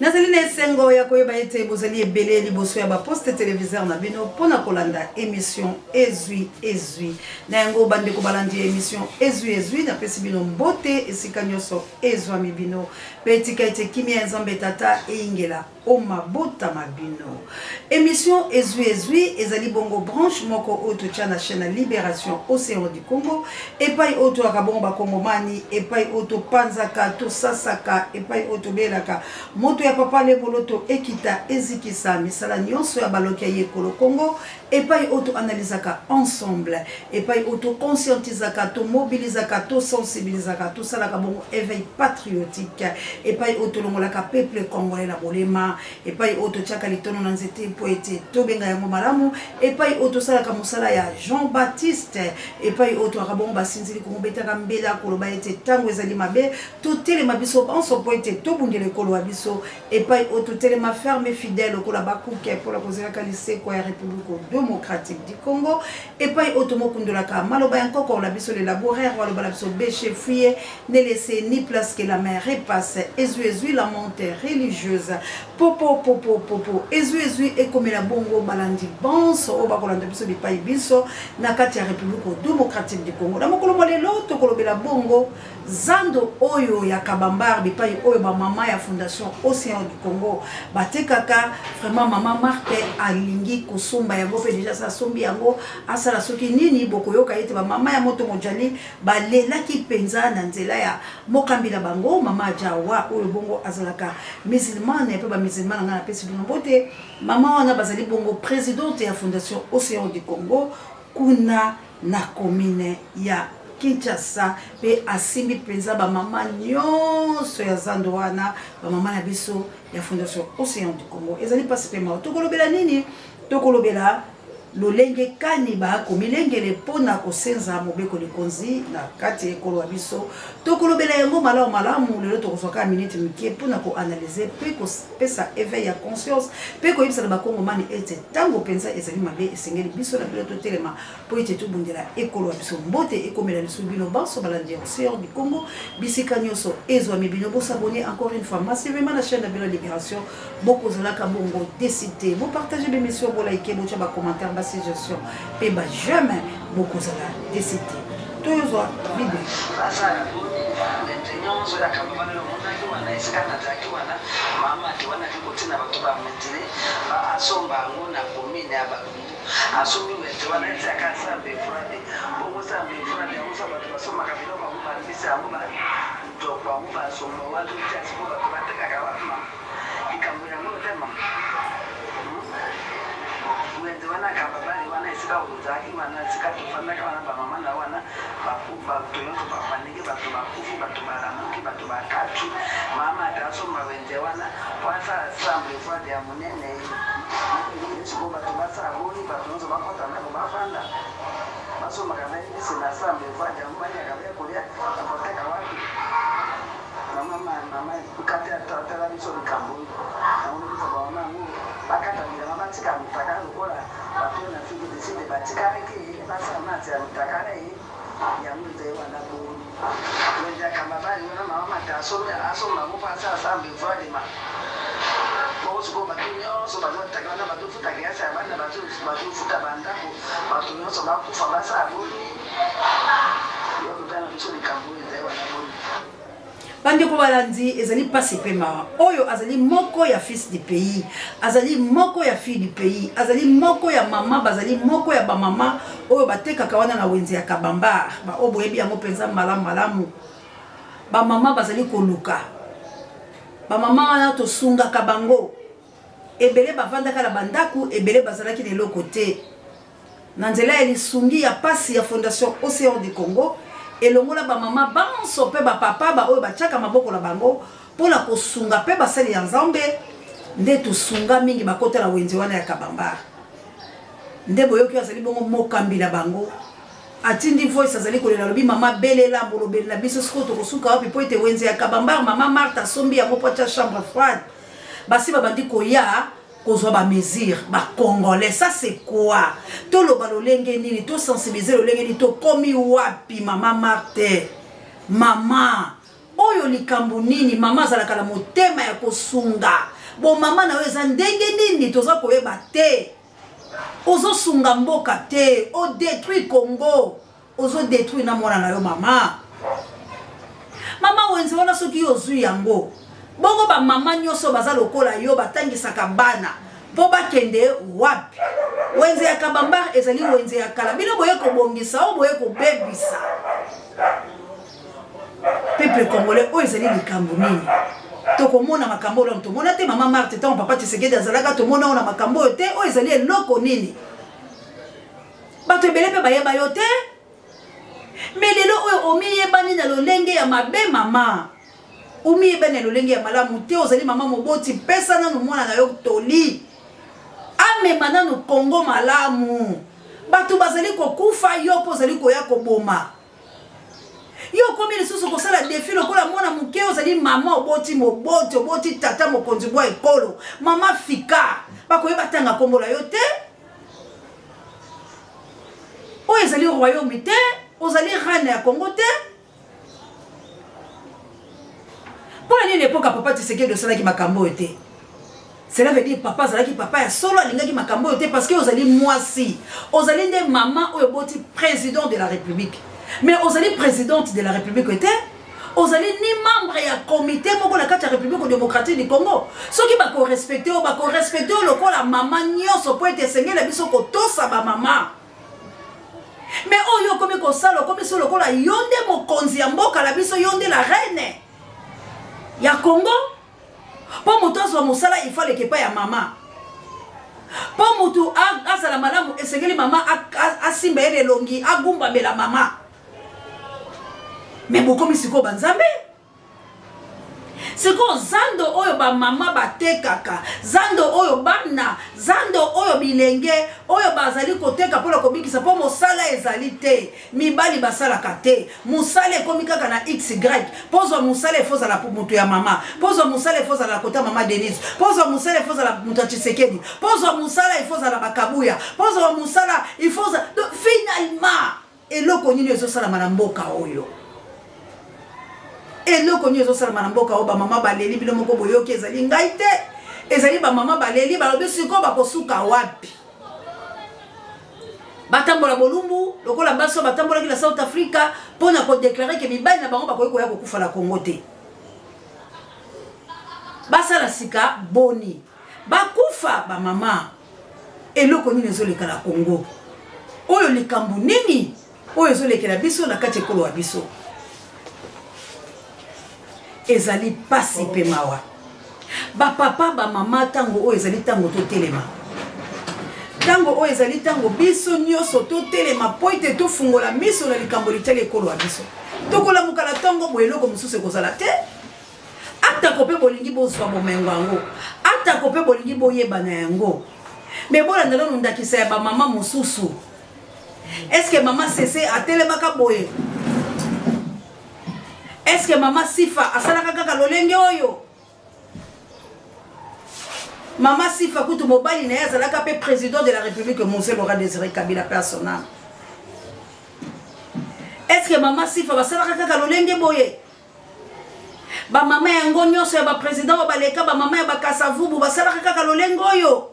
Nazali na esengo ya koyeba ete bozali ebele liboso ya ba poste televiseur na bino mpo na kolanda emission Ezwi Ezwi. Na yango bandeko balandi ya emission Ezwi Ezwi, napesi bino mbote esika nyonso ezwami bino, mpe tika ete kimia ya Nzambe Tata eyingela o mabota ma bino. Emission Ezwi Ezwi ezali bongo branche moko oyo totia na chaîne ya Liberation Ocean du Congo, epai oyo toyaka bongo bakongomani, epai oyo topanzaka, tosasaka, epai oyo tobelaka moto ya papa Leboloto ekita ezikisa misala nyonso ya baloki ya ye ekolo Congo, epai oyo to analysaka ensemble, epai oyo to conscientisaka, to mobilisaka, to sensibilisaka, tosalaka bongo eveil patriotique, epai oyo tolongolaka peuple congolais na bolema, epai oyo totiaka litono na nzete mpo ete tobenga yango malamu, epai oyo tosalaka mosala ya Jean Baptiste, epai oyo toyaka bongo basinzili komobetaka mbela koloba ete ntango ezali mabe, totelema biso banso mpo ete tobundela ekolo ya biso, epai oyo totelema ferme fidèle lokola bakuke mpo na kozelaka lisekwa ya Republique democratique du Congo, epai oyo tomokundolaka maloba ya nkoko na biso le laboureur oyo aloba na biso beche fuye ne laissez ni place que la main repasse ezwi ezwi la monte religieuse popo popo popo ezwi ezwi ekomela bongo balandi banso oyo bakolanda biso bipai binso na kati ya Republique democratique du Congo. Na mokolo mwa lelo tokolobela bongo Zando oyo ya Kabambar bipai oyo ba mama ya fondation Ocean du Congo batekaka vraiment mama Marthe alingi kosomba yango pe dejà asi asombi yango asala soki nini bokoyoka ete ba mama ya moto mojali balelaki penza na nzela ya mokambi na bango mama Adjawa oyo bongo azalaka musulmane pe ba musulmane nga napesi bino mbote mama wana bazali bongo presidente ya fondation Ocean du Congo kuna na commune ya Kinshasa pe asimbi penza ba mama nionso ya zando wana, ba mama na biso ya fondation Ocean du Congo. Ezali pasi pe mawa. Tokolobela nini? Tokolobela lolenge kani ba komilengele pona kosenza mobeko likonzi na kati ya ekolo ya biso. Tokolobela yango malamu malamu. Lelo tokozwa kaka minute mike pona ko analyser pe kopesa eveil ya conscience pe koyebisa na ba Kongomani ete tango penza ezali mabe, esengeli biso na bino totelema mpo ete tobundela ekolo ya biso. Mbote ekomela lisusu bino banso balandi ya Ocean du Congo bisika nionso ezwami bino. Bo s'abonner encore une fois massivement na chaine na bino ya Liberation, bokozalaka bongo deçu te. Bo partager ba emissions, bo liker, botia ba commentaires, ba suggestions mpe ba j'aime, bokozala deçu te. Tozwa video. Basala boni wenze nyonso ya kamba wana omonaki wana esika nazalaki wana mama te wana ake kotina bato ba mendile ba asomba yango na commune ya Barumbu Asombi wenze wana etiaka sambe froide bongo sambe froide yango so bato basombaka biloko yango bambisi yango ba nzoko yango basomba wana otia sikoyo bato batekaka wapi mama likambo yango te mama wenze wana kababali wana esika ozalaki wana esika tofandaka wana bamama na wana bato nyonso bafandiki bato bakufi bato balamuki bato bakati mama ata asomba wenze wana po asala sambe froide ya monene. Sikoyo bato basala boni? Bato nyonso bakota ndako bafanda, basombaka na mbisi na sambo evandi yango baliaka baya kolia bakoteka wapi? Mama mama kati atala biso likambo oyo yango lobisa bamama yango bakata bilamba batika mitakala lokola bato oyo na Afrique du Sud batikalaki basala mati ya mitakala ye yango ezali wana boni wenze ya kambabali wana mama mata asomba yango mpo asala sambo evandema Bongo sikoyo bato nyonso bazotaka wana bazofuta kelasi ya bana, bazofuta bandako, bato nyonso bakufa basala boni? Yo kotala biso likambo oyo ezali wana boni? Bandeko balandi, ezali pasi pe mawa. Oyo azali moko ya fils du pays, azali moko ya fille du pays, azali moko ya mama, bazali moko ya ba mama oyo batekaka wana na wenze ya Kabambar, ba oyo boyebi yango penza malamu malamu. Ba mama bazali koluka Ba mama wana tosungaka bango ebele bavandaka na ba ndaku ebele bazalaki na eloko te na nzela ya lisungi ya pasi ya fondation Ocean du Congo elongola ba mama banso pe ba papa ba oyo batiaka maboko na bango pona kosunga pe basali ya Nzambe nde tosunga mingi bakota na wenze wana ya Kabambar nde boyoki azali bongo mokambi na bango. Atindi voice azali kolela alobi mama belela molobeli na biso sikoyo tokosuka wapi po ete wenze ya kabambar mama Marthe asombi yango po atia chambre froide basi babandi koya kozwa ba mesure ba congolais ça c'est quoi toloba lolenge nini to sensibiliser lolenge nini tokomi wapi mama Marthe mama. Oyo likambo nini? Mama azalaka na motema ya kosunga. Bo mama na yo eza ndenge nini toza koyeba te. Ozo sunga mboka te, o detruit Congo. Ozo detruire na mwana na yo mama. Mama wenze wana soki yo ozui yango. Bongo ba mama nyoso baza lokola yo batangisaka bana po bakende wapi? Wenze ya Kabambar ezali wenze ya kala. Bino boye kobongisa o boye kobebisa. Peuple congolais oyo ezali likambo nini? Tokomona makambo oyo tomona te mama Marthe ntango papa Tshisekedi azalaka tomona oyo na makambo oyo te oyo ezali eloko nini? Bato ebele mpe bayeba yo te. Mais lelo oyo omiyebani na lolenge ya mabe mama. Omiyebani na lolenge ya malamu te, ozali mama moboti, pesa nanu mwana na yo toli. Amema nanu Congo malamu. Bato bazali kokufa yo mpo ozali koya koboma. Yo okomi lisusu kosala defi lokola mwana moke, ozali mama oboti moboti, oboti tata mokonzi bwa ekolo. Mama fika, bakoyeba tanga kombo la yo te. Oyo ezali royaume te, ozali reine ya Congo te. Mpo na nini epoka papa Tshisekedi osalaki makambo oyo te? Cela veut dire papa azalaki papa ya solo, alingaki makambo oyo te parce que ozali mwasi, ozali nde mama oyo oboti président de la République. Mais ozali présidente de la République te, ozali ni membre ya comité moko na kati ya République démocratique du Congo. Soki bako respecter yo, bako respecter yo lokola mama nyonso po ete esengeli na biso kotosa ba mama. Mais oyo okomi kosala, okomi so lokola yo nde mokonzi ya mboka na biso, yo nde la reine ya Congo. Mpo moto azwa mosala il faut aleka epai ya mama. Mpo moto azala malamu esengeli mama asimba ye na elongi, agumbamela mama. Mais bokomi sikoyo banzambe. Sikoyo zando oyo ba mama batekaka, zando oyo bana, zando oyo bilenge oyo bazali koteka mpona kobikisa, mpo mosala ezali te, mibali basalaka te, mosala ekomi kaka na xy. Mpo ozwa mosala il faut ozala moto ya mama, mpo ozwa mosala il faut ozala kota mama Denise, mpo ozwa mosala il faut ozala moto ya Tshisekedi, mpo ozwa mosala il faut ozala bakabuya, mpo ozwa mosala il faut ozala. Donc finalement eloko nini ezosalama na mboka oyo? Eloko nini ezosalama na mboka oyo? Bamama baleli, bino moko boyoki, ezali ngai te, ezali bamama baleli, balobi sikoyo bakosuka wapi? Batambola bolumbu lokola basi oyo batambolaki na South Africa mpo na kodeklare ke mibali na bango bakoki koya kokufa na Congo te. Basala sika boni? Bakufa bamama. Eloko nini ezoleka na Congo? Oyo likambo nini oyo ezolekela biso na kati ekolo ya biso? Ezali pasi mpe mawa. Ba papa, ba mama, tango oyo ezali tango totelema. Tango oyo ezali tango biso nyonso totelema mpo ete tofungola miso na likambo litali ekolo ya biso. Tokolamuka na ntongo boye, eloko mosusu ekozala te. Atako mpe bolingi bozwa bomengo yango, atako mpe bolingi boyebana yango, me bolanda nanu ndakisa ya bamama mosusu. Eske mama Sese atelemaka boye? Eske mama Sifa asalaka kaka lolenge oyo? Mama Sifa kutu mobali na ye azalaka mpe président de la République, Mzee Laurent Désiré Kabila, paix à son âme. Eske mama Sifa basalaka kaka lolenge boye? Ba mama yango nyonso ya ba president oyo baleka, ba mama ya ba Kasavubu basalaka kaka lolenge oyo.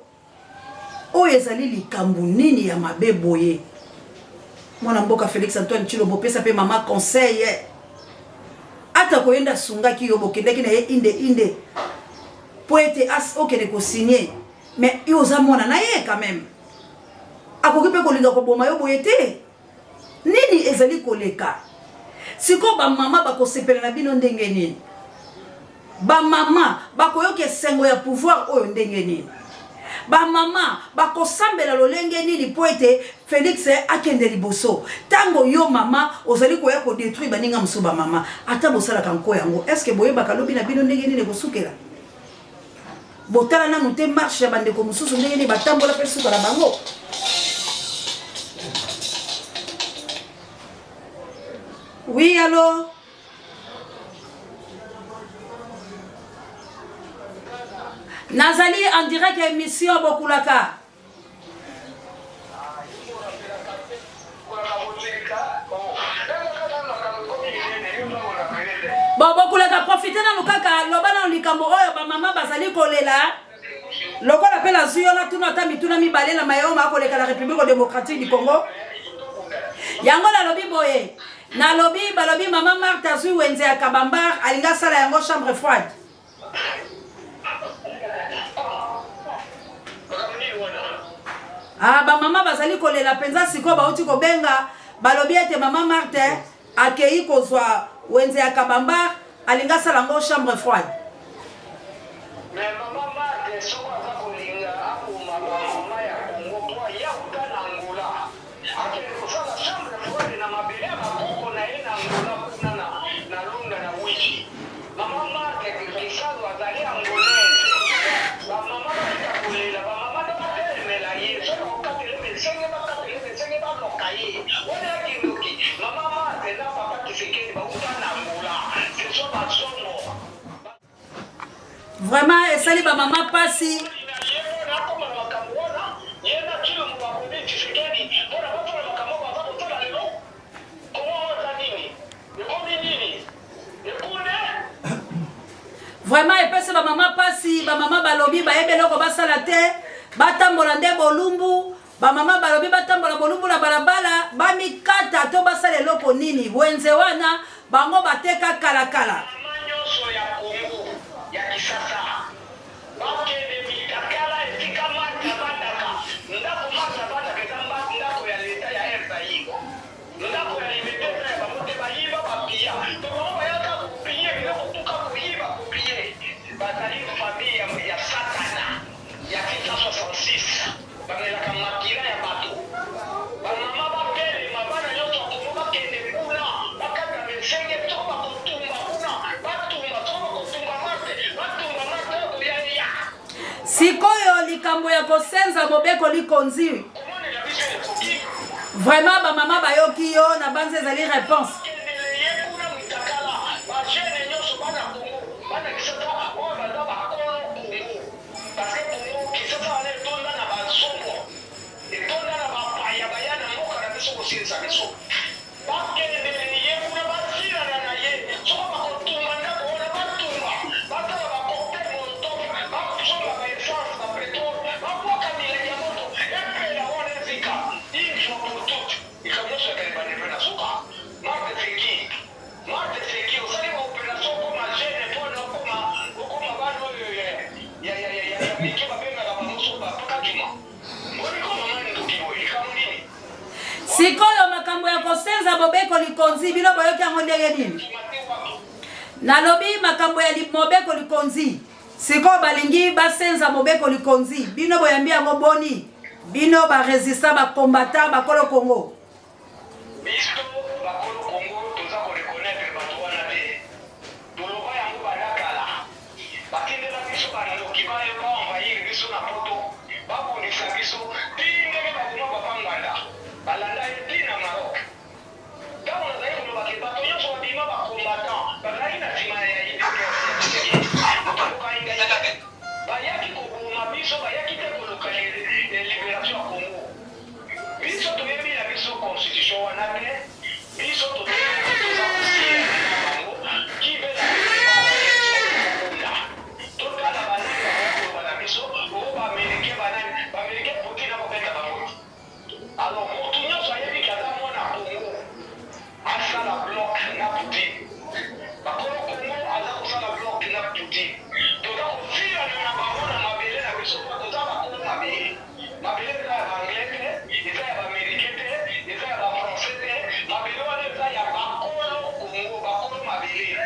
Oyo ezali likambo nini ya mabe boye? Mwana mboka Felix Antoine Tshilombo, pesa pe mama conseil. Ata koyenda asungaki yo, bokendaki na ye inde inde po ete as okende ko signer, mais yo oza mwana na ye quand même. Akoki pe kolinga koboma yo boye te. Nini ezali koleka? Sikoyo ba mama bakosepela na bino ndenge nini? Ba mama bakoyoka esengo ya pouvoir oyo ndenge nini? Ba mama bakosambela lolenge nini mpo ete Felix akende liboso? Tango yo mama ozali koya ko detruire baninga mosusu ba mama, ata bosalaka nko yango, est-ce que boyebaka lobi na bino ndenge nini ekosukela? Botala nanu te marche ya bandeko mosusu ndenge nini batambola mpe suka na bango. Oui, allo? Nazali en direct ya émission Bokulaka. Bon, Bokulaka. profite nanu kaka loba nanu likambo oyo bamama bazali kolela lokola mpe nazwi yo natuna ata mituna mibale na maye oyo makoleka na République démocratique du Congo. Yango nalobi boye, nalobi balobi mama Marthe azwi wenze ya Kabambar alingi asala yango chambre froide. Ah, bamama bazali kolela mpenza sikoyo, bauti kobenga balobi ete mama Marthe akei kozwa wenze ya Kabambar alingi asala yango chambre froide. Mais mama Marthe soko aza kolinga aboma ba mama ya Congo po ye awuta na Angola akende kosala chambre froide na mabele ya ba koko na ye na Angola kuna na na Lunda na Wiji. Mama Marthe Kisalu azali Angolaise. Ba mama batika kolela, ba mama nde batelemela ye soki bakokatela ye mesenge bakatela ye mesenge baloka ye. Wana ya kindoki. Mama Marthe na papa Kisekedi bawuta na Angola. Ce sont ba zongo. Vraiment esali ba mama pasi. Vraiment epesi ba mama pasi, ba mama balobi bayebi eloko basala te, batambola nde bolumbu, ba mama balobi batambola bolumbu na balabala, bamikata to basala eloko nini, wenze wana bango bateka kala kala. Mama nyonso ya Congo ya kisasa bakende mitakala esika Marthe avandaka, ndako Marthe avandaka eza ndako ya leta ya Air Zaïre. Ndako ya limete eza ya bango te bayiba ba piya to bango bayaka ko piye biloko tuka koyiba ko piye bazali famille ya, ya satana ya 666 bamelaka makila ya bato ba mama batelema bana nyonso ya kongo bakende kuna bakata mesenge soko bakotumba kuna batumba soko bakotumba marte batumba marte oyo koya eya Sikoyo likambo ya kosenza mobeko likonzi. Vraiment ba mama bayoki yo na banza ezali reponse. Bakendele ye kuna basilana na ye soko bakotumba ndako wana batumba basala ba cocktail molotov basomba ba essence ba petrole babwaka milangi ya moto epela wana ezika une fois pour toute likambo nyonso ya ebandeli mpe na suka Marthe Seki Marthe Seki osali ba operation okoma jeune pona okoma okoma bana oyo ya ya ya ya ya mike babengaka bango so ba pakadjuma boni ko mama ndoki boye likambo nini Sikoyo makambo ya kosenza mobeko likonzi bino boyoki yango ndenge nini? Nalobi makambo ya mobeko likonzi. Sikoyo balingi basenza mobeko likonzi, bino boyambi yango boni? Bino ba resistant ba combattant bakolo Congo. Biso bakolo Congo toza ko reconnaitre batu wana te. Toloba yango banda kala. Batindela biso ba ndoki ba ba envahir biso na poto, ba bundisa biso ti ndenge ba boma papa Ngbanda, ba landa ye ti na Maroc. Tango nazali koloba ke bato nionso ba bima ba combattants bazalaki na sima ya udps ya Tshisekedi, moto akoka ngai te. Bayaki koboma biso, bayaki te koluka liberation ya Congo. Biso toyebi na biso constitution wana te, biso totelemi toza kosilana na bango qui veut la paix prepare la guerre sikoyo tokobunda totala ba nani bakoya koloba na biso oo ba americain ba nani ba americain Poutine akobeta bango te alors mutu nionso ayebi ke aza mwana Congo asala bloc na Poutine bakolo Congo aza kosala bloc na Poutine toza kosilana na bango na mabele na biso po toza bakolo mabele. Mabele eza ya ba anglais te, eza ya ba americain te, eza ya ba français te, mabele wana eza ya ba kolo Congo, ba kolo mabele.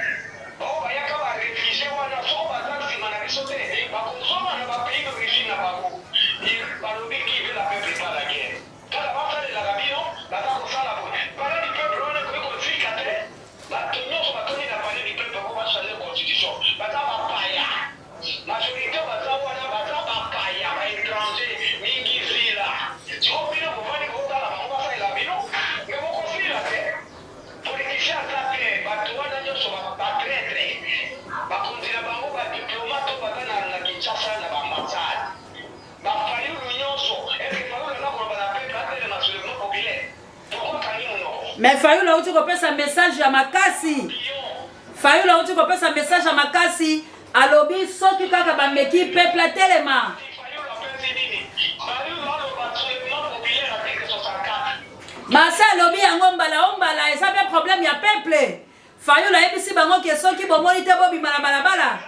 Ba oyo bayaka ba refugies wana soko baza sima na biso te, bakozonga na ba pays d'origine na bango. Balobi qui veut la paix prepare la guerre. Kaka basalelaka bino, baza kosala boye. Palais du peuple wana ekoki kozika te? Bato nionso batondi na palais du peuple po ba changer constitution baza ba paya. Majorite baza wana baza ba paya ba etranger mingi zila sikoyo bino bovandi botala bango basalela bino mais bokosila te politicien aza te batu wana nionso ba traitre bakonzi na bango ba diplomate oyo baza na Kinshasa na ba ambassade ba fayulu nionso est ce que fayulu aza koloba na peuple atelema soulevement populaire pourquoi akangi munoko. Mais fayulu awuti kopesa message ya makasi. Fayulu auti kopesa message ya makasi, alobi soki kaka bameki peuple atelema. Masa alobi yango mbala o mbala, eza mpe problème ya peuple. Fayulu ayebisi bango ke soki bomoni te bobima na balabala.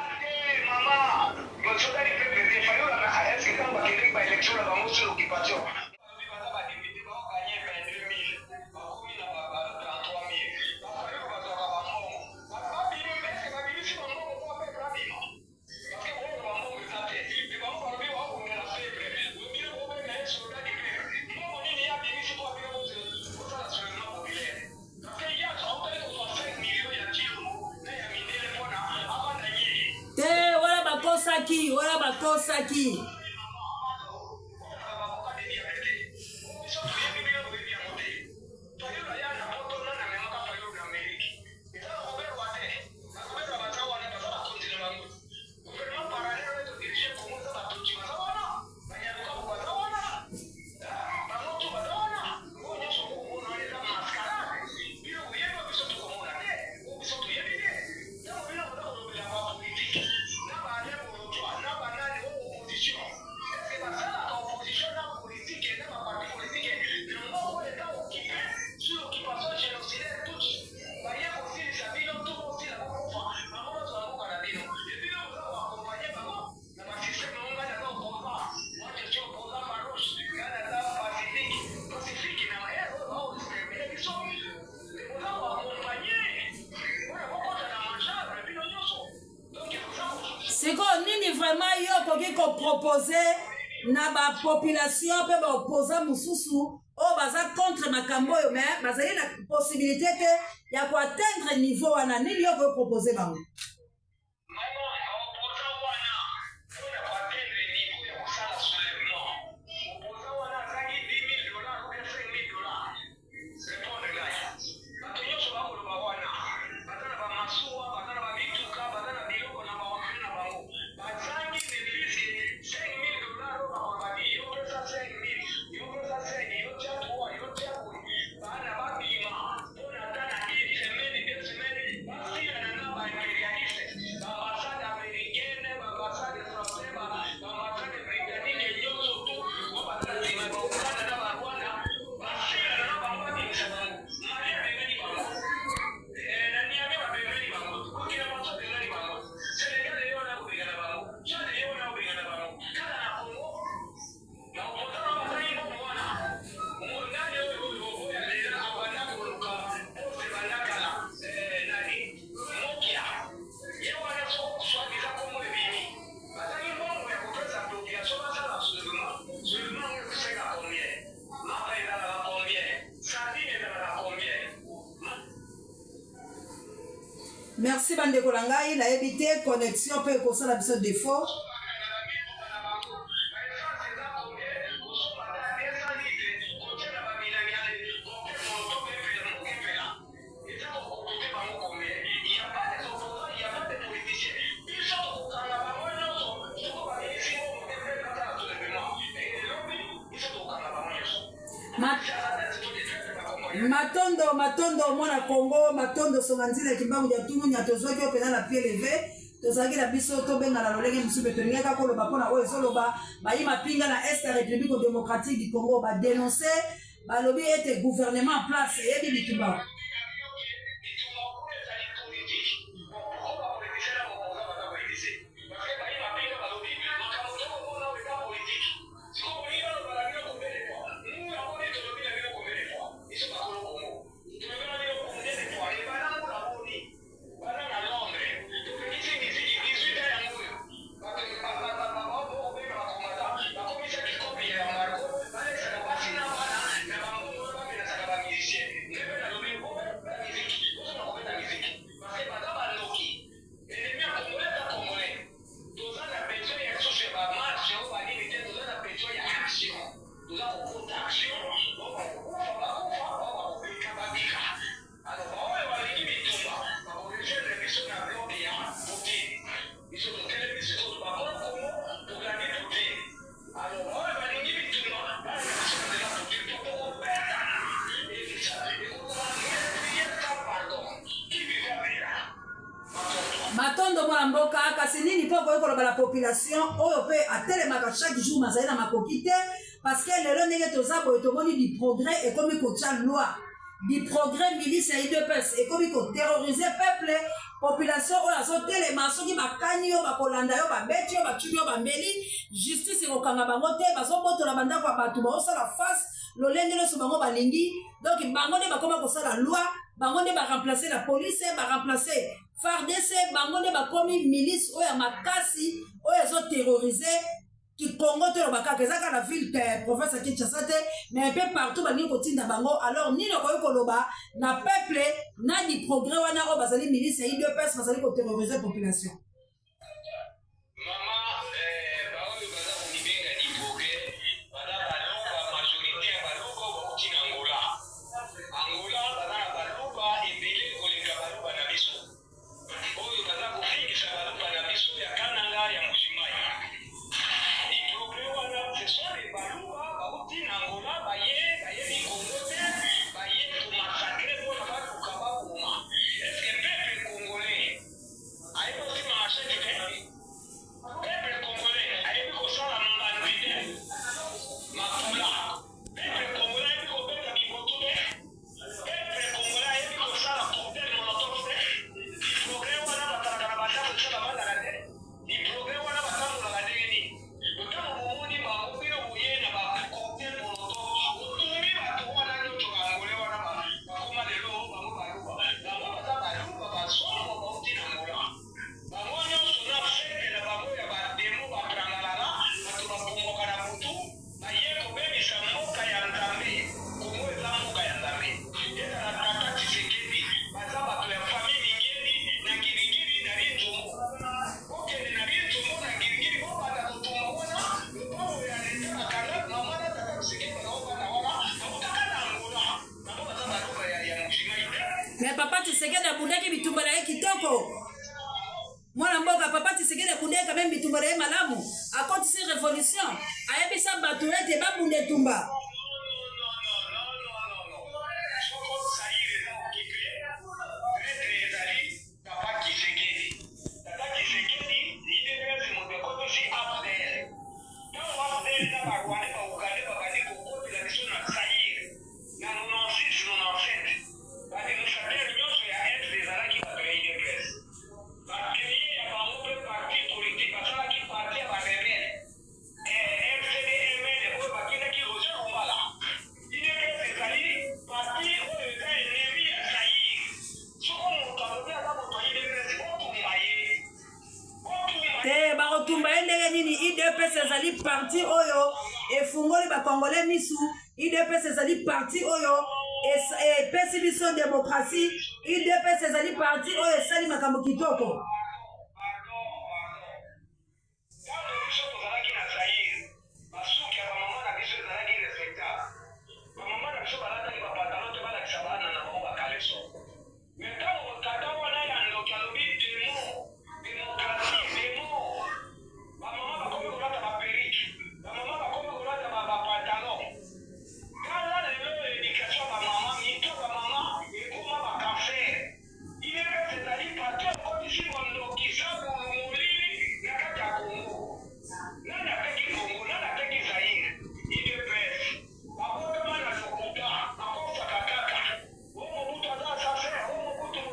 Te, wana bakosaki, wana bakosaki. Sikoyo nini vraiment yo okoki kopropose na bapopulation mpe baopposant mosusu oyo baza contre makambo oyo, mais bazali na possibilité te ya koatteindre niveau wana? Nini yo okoki propose bango? Merci bandeko na ngai, nayebi te connexion mpe ekosala biso défaut. Matondo, matondo mwana Congo, matondo songa nzila kimbangu ya tumunya. Tozwaki yo mpena na pied levé, tozalaki na biso tobengana lolenge mosusu mpe tolingaki kaka koloba mpona oyo ezoloba bayi mapinga na est ya République démocratique du Congo. Badenonce, balobi ete gouvernement en place eyebi bitumba. koloba na population oyo mpe atelemaka chaque jour nazali na makoki te parce que lelo ndenge toza boye tomoni du progrès ekomi kotya loi du progrès milice ya udps ekomi koterrorize peuple population oyo azotelema soki bakani yo bakolanda yo babeti yo batuni yo bameli justice ekokanga bango te bazobotola bandako ya bato baosala face lolenge nyonso bango balingi donc bango nde bakoma kosala loi bango nde baremplace la police baremplace fardc bango nde bakomi milice oyo ya makasi oyo ezoterrorize kikongo toloba kaka eza kaka na ville te province ya kinshasa te mais mpe partout balingi kotinda bango alors nini okoki koloba na peuple na di progrès wana oyo bazali milice ya udps bazali koterrorize population mama eh, baoyo baza komibenga di progrès baza baluba majorité ya baluba oyo bauti na angola angola baza na baluba ebele koleka baluba na biso oyo baza kofingisa baluba na biso ya kananga ya mbujimayi diplome wana ce sont des baluba bauti na angola baye bayebi kongo te baye komasakre mpona baluka baboma estce peuple congolais ayebi kosimba machete te peuple congolais ayebi kosala mbanzi te makula peuple congolais ayebi kobeta bibotu te Peuple congolais ayebi kosala cocktail molotov te. Progrès wana bazalaka na bandako esika bavandaka te. Progrès wana batambolaka ndenge nini? Ntango bomoni bango bino boye na ba cocktail molotov botumbi bato wana nyonso ba angolais wana bakoma lelo bango baluba. Bango baza baluba bazombo bauti na Angola. Bango nyonso na fete na bango ya ba demo ba trangalala bato bapumbwaka na butu baye kobebisa mboka ya Nzambe. Kongo eza mboka ya Nzambe. Ezala tata Tshisekedi baza bato ya famille Mingiedi na Ngiri-Ngiri na Rinzombo. Bokende na Rinzombo na Ngiri-Ngiri bobanda kotumba wana lopango ya leta bakanga mama na tata Tshisekedi bazako banda wana bautaka na Angola. Bango baza baluba ya ya Mbujimayi te. Mais papa Tshisekedi abundaki bitumba na ye kitoko. Mwana mboka papa Tshisekedi abundaki quand même bitumba na ye malamu. Akotisi revolution. Ayebisa bato ete babunda etumba. Papa Kisekedi. Tata Kisekedi, UDPS moto ekotisi AFDL. Ntango AFDL na ba Rwandais ba Ougandais babandi kokotela biso na Zaïre na 96 97, ba demonstrateurs nyonso ya Est ezalaki bato ya UDPS. Ba cree ya bango mpe parti politique, basalaki parti ya ba rebelles. Eh, RCD-ML oyo batindaki Roger Lumbala. Udps ezali parti oyo eza ennemi ya Zaïre. Soko moto alobi aza moto ya UDPS, botumba ye. Botumba te bakotumba ye ndenge nini udps ezali parti oyo efungoli bakongole misu udps ezali parti oyo epesi biso demokratie udps ezali parti oyo esali makambo kitoko Pardon, pardon. Tango biso tozalaki na Zaïre, ba suki ya ba mama na biso ezalaki respectable. Ba mama na biso balataki ba pantalon te balakisa bana na bango ba caleçon. Mais tango tata wana ya ndoki alobi demon, democratie, demon, ba mama bakomi kolata ba perruque, ba mama bakomi kolata ba, ba pantalon. Tala lelo education ya ba mama, mito ya ba mama ekoma ba cancer. Udps ezali parti oyo ekotisi bondoki, zabulu, molili na kati ya Congo. Nani ateki Congo? Nani ateki Zaïre? Udps. Babotama na lokuta, bakosaka kaka. O Mobutu aza assassin, o Mobutu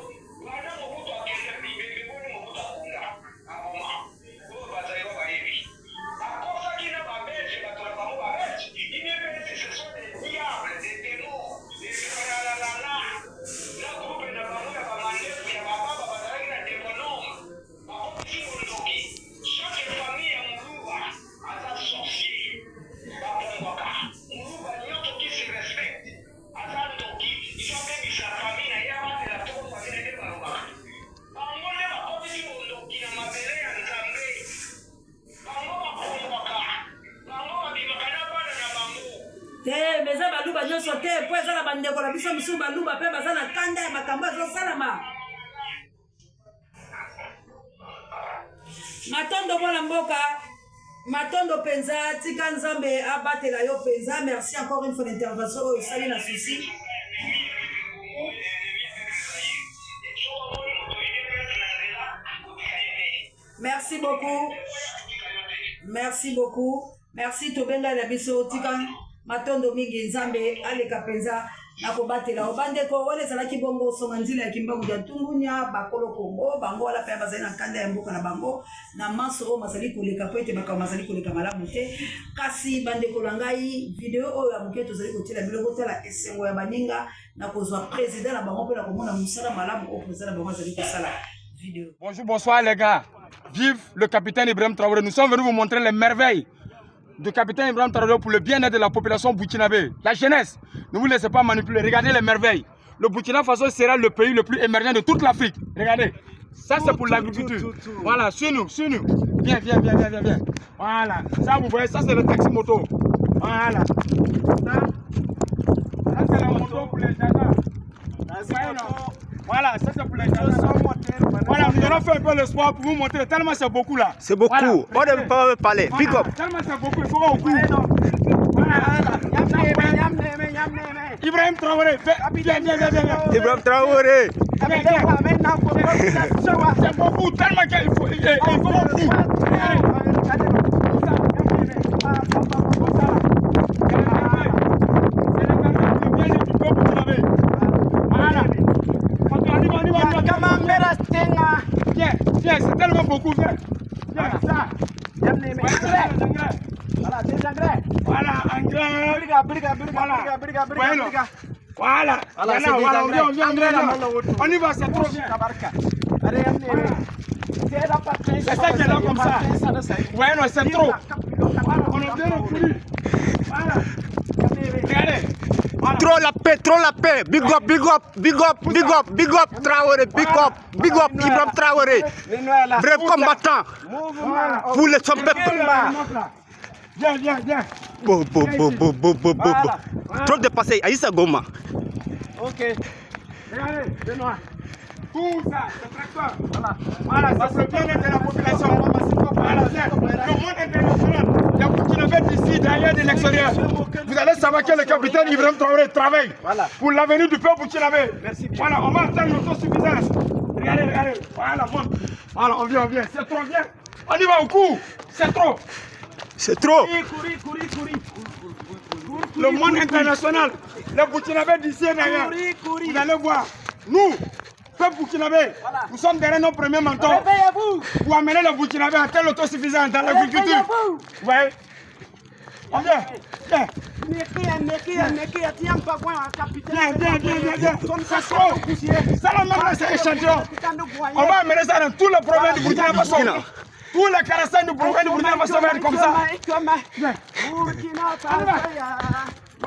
banda Mobutu akende bibembe boni Mobutu akunda, aboma. Oyo ba Zaïrois bayebi. Bakosaki na ba Belge, bato na bango ba Belge. Udps ce sont des diables, des demons, des tralalala. Na groupe na bango ya ba mandefu ya ba baba bazalaki na debonhomme. Bakotisi bondoki. Chaque famille ya muluba aza sorcier. Bapumbwaka. Muluba nyonso qui se respecte aza ndoki, il faut abebisa famille na ye abatela trop famille na ye nde balobaka. Bango nde bakotisi bondoki na mabele ya Nzambe. Bango bapumbwaka. Bango babimaka na bana na bango. Te, mais eza baluba nyonso te, mpo eza na bandeko na biso mosusu baluba mpe baza na kanda ya makambo ezosalama. Matondo mwana mboka, matondo mpenza, tika Nzambe abatela yo mpenza. Merci encore une fois l'intervention oyo osali na souci. Merci beaucoup. Merci beaucoup. Merci tobenga na biso tika matondo mingi Nzambe aleka penza na kobatela o bandeko wana ezalaki bongo songa nzila ya kimbangu ya ntungunya bakolo kongo bango wana mpe bazali na nkanda ya mboka na bango na manso oyo mazali koleka mpo ete makambo mazali koleka malamu te kasi bandeko na ngai video oyo ya moke tozali kotiela bino botala esengo ya baninga na kozwa président na bango mpe na komona mosala malamu oyo président na bango azali kosala video. Bonjour, bonsoir les gars. Vive le capitaine Ibrahim Traoré. Nous sommes venus vous montrer les merveilles du capitaine Ibrahim Traoré pour le bien-être de la population burkinabé. La jeunesse, ne vous laissez pas manipuler. Regardez les merveilles. Le Burkina Faso sera le pays le plus émergent de toute l'Afrique. Regardez. Ça, c'est pour l'agriculture. Voilà, suis-nous, suis-nous. Viens, viens, viens, viens, viens, viens. Voilà. Ça, vous voyez, ça, c'est le taxi moto. Voilà. Ça, ça c'est la moto pour les jardins. Voilà, ça c'est pour les jardins. Voilà, nous allons faire un peu le sport pour vous montrer. Tellement c'est beaucoup là. C'est beaucoup. Voilà. On ne peut pas parler. Voilà. Big up. Tellement c'est beaucoup, il faut qu'on court. Voilà. Ibrahim Traoré, viens, viens, viens, viens. Ibrahim Traoré. Viens, viens. C'est beaucoup, tellement qu'il faut, il faut qu'on court. Viens, viens, c'est tellement beaucoup, viens. Viens, ça. Voilà, des engrais. Voilà, engrais. Voilà. Voilà. Voilà, Voilà, voilà, on vient, on vient, on vient. On y va, c'est trop bien. C'est ça qui est là comme ça. Ouais, non, c'est trop. Voilà, on a bien reculé. Voilà. Regardez. Voilà. Trop la paix, trop la paix. Big up, big up, big up, big up, big up Traoré, big up, big up Ibrahim Traoré. Vrai combattant pour le son peuple. Viens, viens, viens. Bo, bo, bo, bo, bo, bo, bo, bo. Trop dépassé. Aïssa Goma. Ok. Regardez, Benoît. Tout ça, ce tracteur. Voilà. Voilà, c'est le bien-être de la population. Voilà, le monde international. Les Burkinabés d'ici, d'ailleurs, de l'extérieur. Vous allez savoir que le capitaine Ibrahim Traoré travaille Voilà. pour l'avenir du peuple burkinabé. Merci bien. Voilà, on va atteindre l'autosuffisance. Regardez, regardez. Voilà, monte. Voilà, on vient, on vient. C'est trop bien. On y va au coup. C'est trop. C'est trop. Le monde international, les Burkinabés d'ici et d'ailleurs, vous allez voir, nous, peuple burkinabé, nous sommes derrière nos premiers mentors pour amener les Burkinabés à telle autosuffisance dans l'agriculture. Vous voyez? On vient, viens, viens, viens, viens, viens, viens. C'est trop. Ça là même là, c'est échantillon. On va amener ça dans tous les provinces du Burkina Faso. Tous les 45 du province du Burkina Faso vont être comme ça. Viens.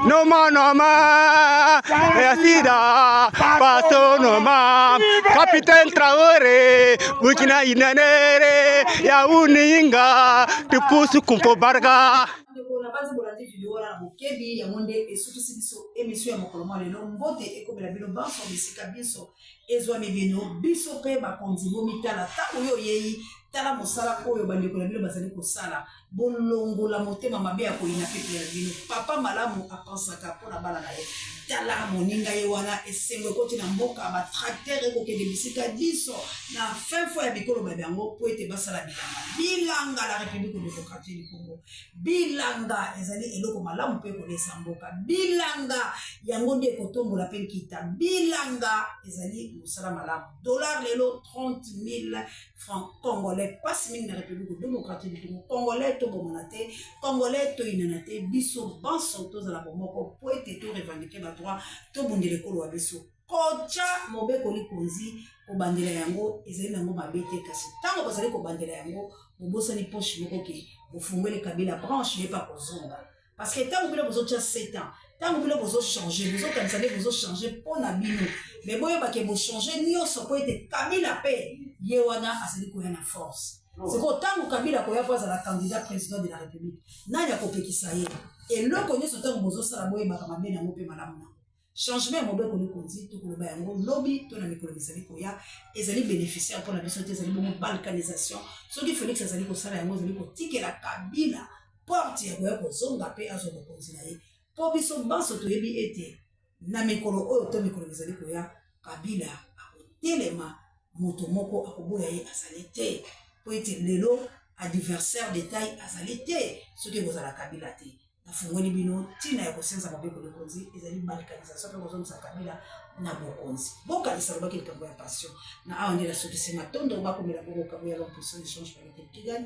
Noma noma, Yasida, Faso noma, Capitaine Traoré, Burkina Inanere, Yaouni Inga, Tupusu Kumpo Barga. Ndeko na banzi bolandi video wana na bokebi yango nde esukisi biso émission ya mokolo mwa lelo. Mbote ekomela bino banso bisika biso ezwami bino. Biso mpe bakonzi, bomitala ntango oyo oyei, tala mosala oyo bandeko na bino bazali kosala. Bolongola motema mabe ya koyina peuple na bino. Papa malamu apensaka mpona bana na ye. Tala moninga ye wana, esengo ekoti na mboka, batracteur ekokende bisika biso na fin fond ya bikolo ba bango po ete basala bilanga. Bilanga, la République démocratique du Congo, bilanga ezali eloko malamu mpe ekolesa mboka. Bilanga yango nde ekotombola mpe nkita. Bilanga ezali mosala malamu. Dollar lelo 30 000 francs congolais, mpasi mingi na République démocratique du Congo. Congolais, tobomana te. Congolais, toyinana te. Biso banso tozala bomoko po ete torevendiquer badroit, tobundela ekolo ya biso. Kotya mobeko likonzi, kobandela yango ezali nango mabe te, kasi ntango bazali kobandela yango, bobosani poche moko ke bofungweli Kabila branche ye pa kozonga, parce que ntango bino bozotya 7 ans, ntango bino bozochanger, bozokanisa nde bozochanger mpo na bino, mais boyebake bochanger nyonso mpo ete Kabila mpe ye wana azali koya na force. Sikoyo ntango Kabila koya mpo azala candidat président de la République, nani akopekisa ye? Eloko nyonso ntango bozosala, boyebaka mabe nango mpe malamu nango. Changement ya mobeko likonzi, tokoloba yango lobi to na mikolo mizali koya, ezali bénéficiaire mpona biso te, ezali bongo balkanisation. Soki Félix azali kosala yango, ezali kotikela Kabila porte ya koya kozonga mpe azwa bokonzi na ye, mpo biso banso toyebi ete na mikolo oyo to mikolo mizali koya, Kabila akotelema, moto moko akoboya ye azali te. mpo ete lelo adversaire de taille azali te soki ekozala Kabila te. Nafungoli bino ntina ya kosenza mobeko likonzi ezali balkanisation mpe kozongisa Kabila na bokonzi. Bokanisa lobaki likambo ya passion na awa nde nasukisi. Matondo bakomela bongo Kabuya l'homme puissant échange par Kigali.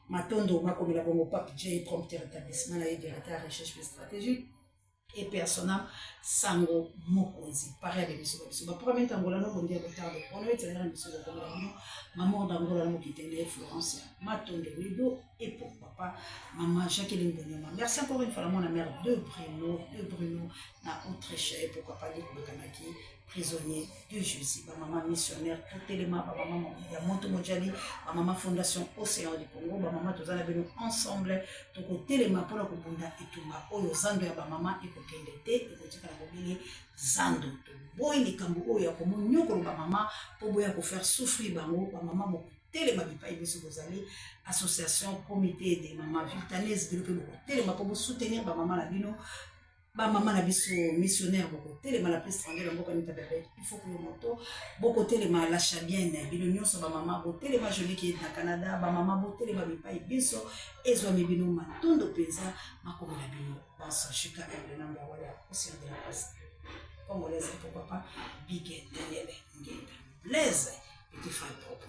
Matondo bakomela bongo Pape J prompteur établissement na ye directeur ya recherche mpe stratégie et persona sango mokonzi pari ya biso ba biso ba premier angola no bondi ya botarde ono etelera biso kokomela bino maman d'Angola na mokitene Florence Matondo Wido et pourquoi pas maman Jacqueline Bonyoma. Merci encore une fois la mère de Bruno, de Bruno na Autriche et pourquoi pas Luc Bakanaki prisonnier de Jésus. Ba maman missionnaire totelema, ba maman ya moto mojali, ba maman fondation Océan du Congo, ba maman tozala bino ensemble tokotelema mpona kobunda etumba oyo zando ya ba maman ekokende te, ekotikala bobele zando. Toboyi likambo oyo ya komonyokolo ba maman mpo boya kofaire souffrir bango, ba maman bokotelema bipai biso bozali association comité de maman viltanese bino mpe bokotelema mpo bosoutenir ba maman na bino. Ba mama na biso missionnaire bokotelema la plus grande ya mboka nita bebe il faut que moto bokotelema la chabienne bino nyonso ba mama botelema jolie qui est na Canada ba mama botelema bipai biso ezwami bino matondo mpenza makomela bino banso shika le number one ya océan de la presse congolaise pourquoi pas Big Daniel Ngenda Blaise petit frère propre.